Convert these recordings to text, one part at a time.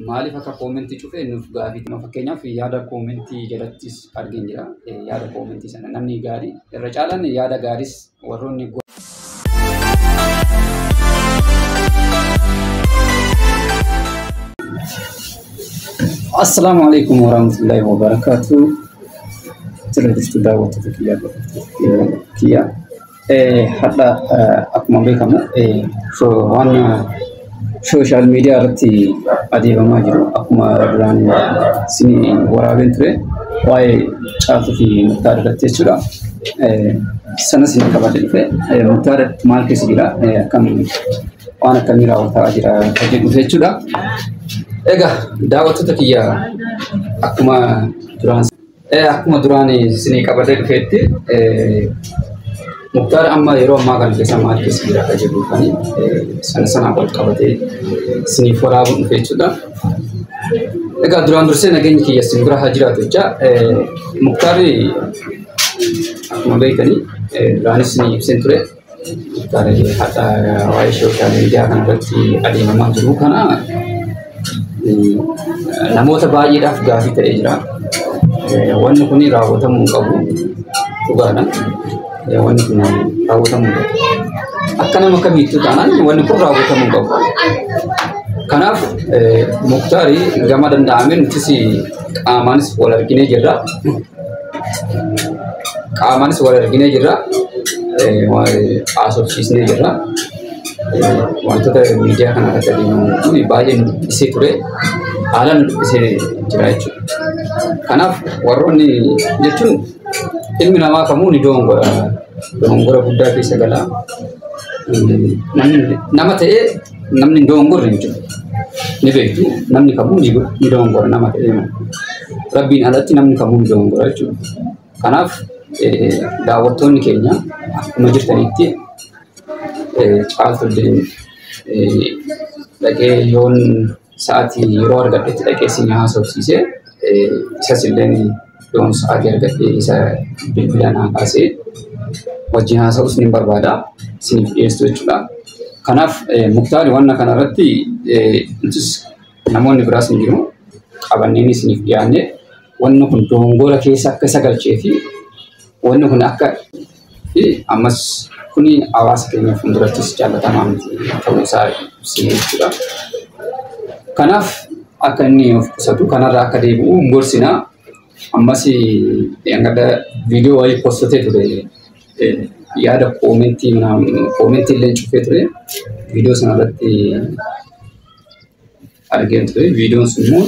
Maaliif akka koomentii cufe nuuf gaafii. Fakkeenyaaf yaada koomentii jalattis argeen jira. Yaada koomentii sana namni gaarii irra caalaan yaada gaariis warroonni Assalaamu alaikum warahmatullahi wabarakatuh. Jira jirtu daawwattoota kiyyaa, kiyya. Har'a akkuma beekamu waan social media irratti adeemamaa jiru, akkuma duraan isin waraabeen ture, waa'ee Caaltuu fi Muktaar irratti jechuudha. Sanas isin qabadee dhufe. Muktaar maal keessa jira, akkam, waan akkamii raawwataa jira kan jedhuuf jechuudha. Egaa daawwattoota kiyya, akkuma duraan isinii qabadee dhufeetti, Muktaar amma yeroo ammaa kana keessa maal keessa jira kan jedhu kan sana sanaan wal qabatee isiniif waraabuun dhufe jechuudha. Egaa duraan dursee nageenyi kiyya isin bira haa jiraatu jecha. Muktaarri akkuma beektanii duraanis isinii ibseen ture. Muktaar har'a waa'ee social media kana irratti adeemamaa jiru kana namoota baay'eedhaaf gaafii ta'ee jira. Wanni kun raawwatamuu hin qabu, dhugaadha. Wanni kun raawwatamuu hin qabu. Akka nama kamiittuu taanaan wanni kun raawwatamuu hin qabu. Kanaaf Muktaari gama danda'ameen nutis qaamaanis wal arginee jirra. Qaamaanis wal arginee jirra. Haasofsiisnee jirra. Wantoota miidiyaa kana irratti adeemamu kun baay'ee nu dhiphisee ture. Haala nu dhiphisee jira jechuudha. Kanaaf warroonni jechuun ilmi namaa kamuu ni dogongora. Dogongora guddaa keessa gala. Namni nama ta'ee namni hin dogongorre hin jiru. Ni beektu, namni kamuu ni dogongora nama ta'ee. Rabbiin alatti namni kamuu ni dogongora jechuudha. Kanaaf daawwattoonni keenya akkuma jirtanitti, Caaltullee dhaqee yoon sa'aatii yeroo argadhetti dhaqee isin haasofsiisee, isas illee yoon sa'aatii argadhe isa bilbila naa kaasee wajjin haasa'us ni barbaada, isiniif dhiyeessu jechuudha. Kanaaf Muktaari wanna kanarratti nutis namoonni biraas ni jiru, qabanneen isiniif dhiyaanne, wanni kun dogongora keessa akka isa galchee fi wanni kun akka fi ammas kuni hawaasa keenya fuuldurattis jaallatamaa miti ta'uu isaa ibsine jechuudha. Kanaaf akka inni of qusatu, kanarraa akka deebi'u gorsinaa. Ammas hanga viidiyoo wayii postatee ture, yaada koomentii koomentii illee cufee ture, viidiyoo sanarratti argeen ture. Viidiyoon sun immoo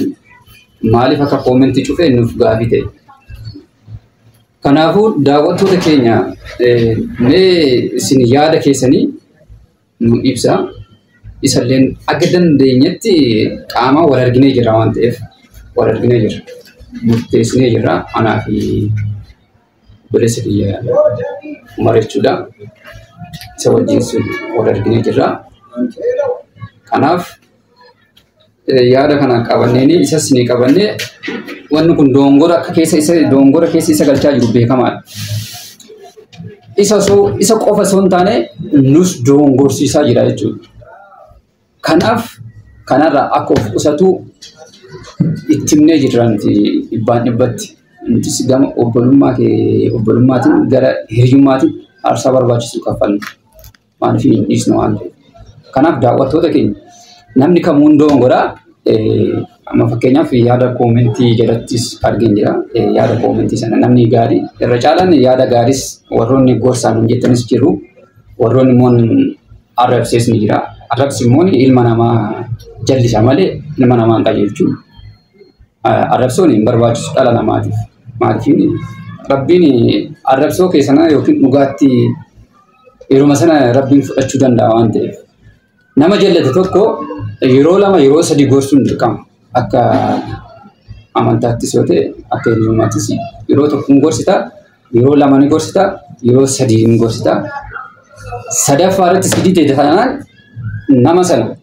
maaliif akka koomentii cufee nuuf gaafii ta'e. Kanaafuu daawwattoota keenya, mee isin yaada keessanii nu ibsa. Isalleen akka dandeenyetti qaama wal arginee jira waan ta'eef, wal arginee jira. Murteessinee jira, anaa fi obboleessa kiyya Umar jechuudha. Isa wajjin wal arginee jirra. Kanaaf yaada kana qabanneeni isas ni qabannee, wanni kun dogongora akka keessa isa dogongora keessa isa galchaa jiru beekamaadha. Isa osoo isa qofa osoo hin taane nus dogongorsiisaa jira jechuudha. Kanaaf kanarraa akka of qusatu itti himnee jirra nuti dhibbaan dhibbatti. Nutis gama obbolummaa kee obbolummaatiin gara hiriyyummaatiin aarsaa barbaachisu kaffalna. Maaliif hin dhiisnu waan ta'eef. Kanaaf daawwattoota keenya, namni kamuu hin dogongoraa. Amma fakkeenyaaf yaada koomentii jalattis argeen jira. Yaada koomentii sana namni gaarii irra caalaan yaada gaariis warroonni gorsaan hin jettanis jiru. Warroonni immoo arrabsees ni jira. Arrabsi immoo ilma namaa jallisa malee ilma namaa hin qajeelchu. Arrabsoon hin barbaachisu dhala namaatiif. Maaliif, Rabbiin arrabsoo keessana yookiin dhugaatti yeruma sana Rabbiin fudhachuu danda'a waan ta'eef. Nama jallate tokko yeroo lama, yeroo sadi gorsuun dirqama. Akka amantaattis yoo ta'e, akka hiriyummaattis, yeroo tokko hin gorsita, yeroo lama ni gorsita, yeroo sadi ni gorsita. Sadaffaa irratti sidii ta'e taanaan nama sana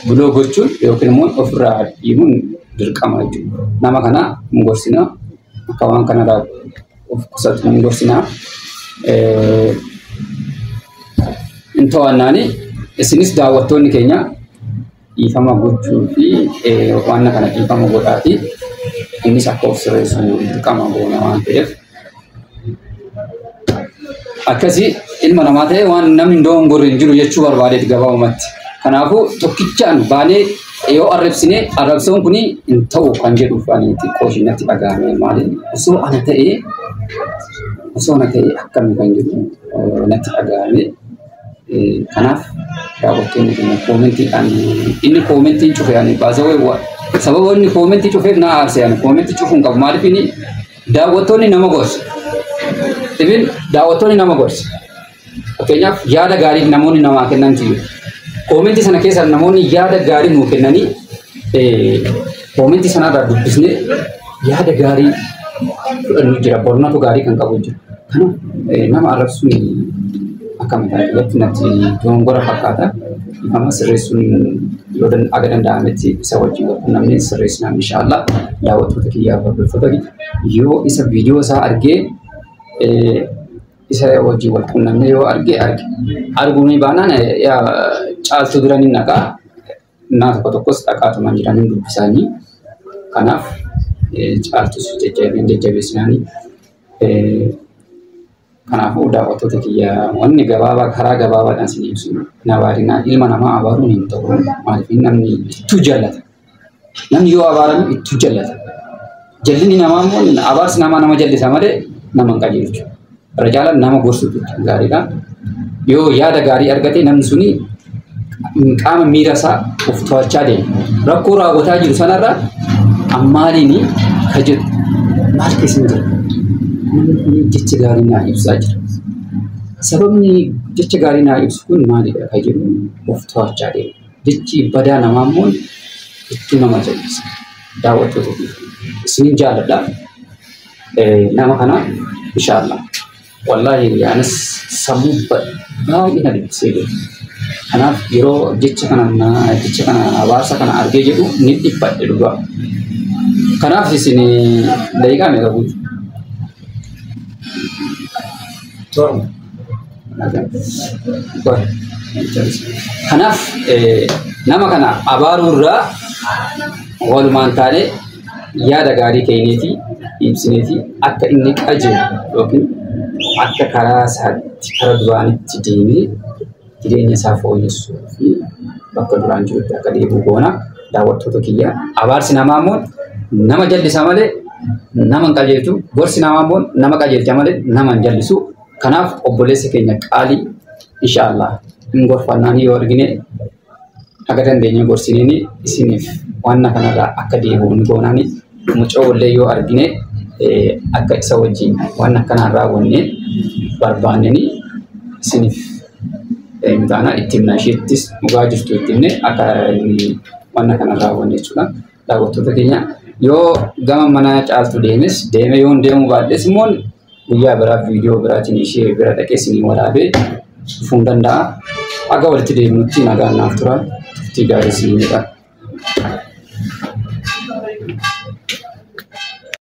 block gochuun yookiin immoo ofirraa dhiibuun dirqama jechuudha. Nama kana hin gorsina, akka waan kanarraa of qusatu hin gorsina. Hin to'annaani isinis daawwattoonni keenya Dhiifama gochuu fi waan kana dhiifama godhaati. Innis akka of sirreessu dirqama goona waan ta'eef. Akkasii ilma namaa ta'e waan namni hin dogongorre hin jiru jechuu barbaadeeti gabaabumatti. Kanaafuu tokkichaan baanee yoo arrabsine arrabsoon kun hin ta'u kan jedhuuf ani xiqqoo ishee natti dhagahame. Maali osoo ana ta'ee akkami kan jedhu natti dhagahame. Kanaaf daawwattoonni keenya koomentiidhaan inni koomentiin cufe ani baasawee sababa inni koomentii cufeef na aarse. Ani koomentii cufuu hin qabu. Maaliif inni daawwattoonni nama gorsa. Ibin daawwattoonni nama gorsa. Fakkeenyaaf yaada gaarii namoonni namaa kennan jiru. Koomentii sana keessa namoonni yaada gaarii nuu kennanii koomentii sanarraa dubbisnee yaada gaarii fudhannu jira. Barnoota gaarii kan qabu jira. Kanaaf nama arrabsuun akka mataa kiyyaatti natti dogongora fakkaata. Nama sirreessuun yoo aga danda'ametti isa wajjin wal quunnamnee sirreessinaan inshaallah. Daawwattoota kiyyaa hordoftoota yoo isa viidiyoo isaa argee isa wajjin wal quunnamnee yoo arge arguu ni baanaan caaltuu bira ni naqaa. Naa tokko tokkos dhaqaatumaan jiran hin dubbisaanii. Kanaaf caaltus jajjabeessinaanii. Kanaafuu daawwattoota kiyyaa wanni gabaabaa karaa gabaabaadhaan isin ibsu nabaarinaa. Ilma namaa abaaruun hin ta'u. Maaliif namni ittuu jaallata. Namni yoo abaarame ittuu jaallata. Jallinni namaa immoo abaarsi namaa nama jallisa malee nama hin qajeelchu. Irra caalaan nama gorsuutu gaariidha. Yoo yaada gaarii argate namni suni qaama miira isaa of to'achaa deema. Rakkoo raawwataa jiru sanarra ammaaliin ka jedhu maal keessa hin jiru. Namni kun jecha gaarii naa ibsaa jira. Sababni jecha gaarii naa ibsu kun maalidha ka jedhu of to'achaa deema. Jechi badaa namaa immoo ittuu nama jallisa. Daawwattoota isin jaaladha. Nama kana inshaallah. Wallaahi anis sammuu baay'ee na dubbisee jira. Kanaaf yeroo jecha kana abaarsa kana argee jedhu ni dhiphadhe dhugaa. Kanaaf isin daqiiqaa meeqa guutu? 7. Kanaaf nama kana abaaruurraa walumaan taane yaada gaarii kenneefi ibsineefi akka inni qajeelu yookiin akka karaa isaatti karaa duraanitti deemee jireenya isaa fooyyessuu fi bakka duraan jirutti akka deebi'u goona. Daawwattoota kiyya abaarsi namaa immoo nama jallisa malee nama hin qajeelchu. Gorsi namaa immoo nama qajeelcha malee nama hin jallisu. Kanaaf obboleessa keenya qaalii inshaallah hin gorfannaan yoo argine akka dandeenye gorsineen isiniif waan kanarraa akka deebi'u ni goonaani. Mucoo illee yoo argine akka isa wajjin waan akkanaa raawwanne barbaanneni isiniif mitaana itti himna. Isheettis dhugaa jirtu itti himne akka waan kana raawwanne jechuudha. Daawwattoota keenya yoo gama mana caaltu deemes deeme yoo deemuu baadhes immoo guyyaa biraa viidiyoo biraatiin ishee bira dhaqee isinii waraabee dhufuu hin danda'a. Akka walitti deemnutti nagaan naaf tura. Turtii gaarii isinii jedha.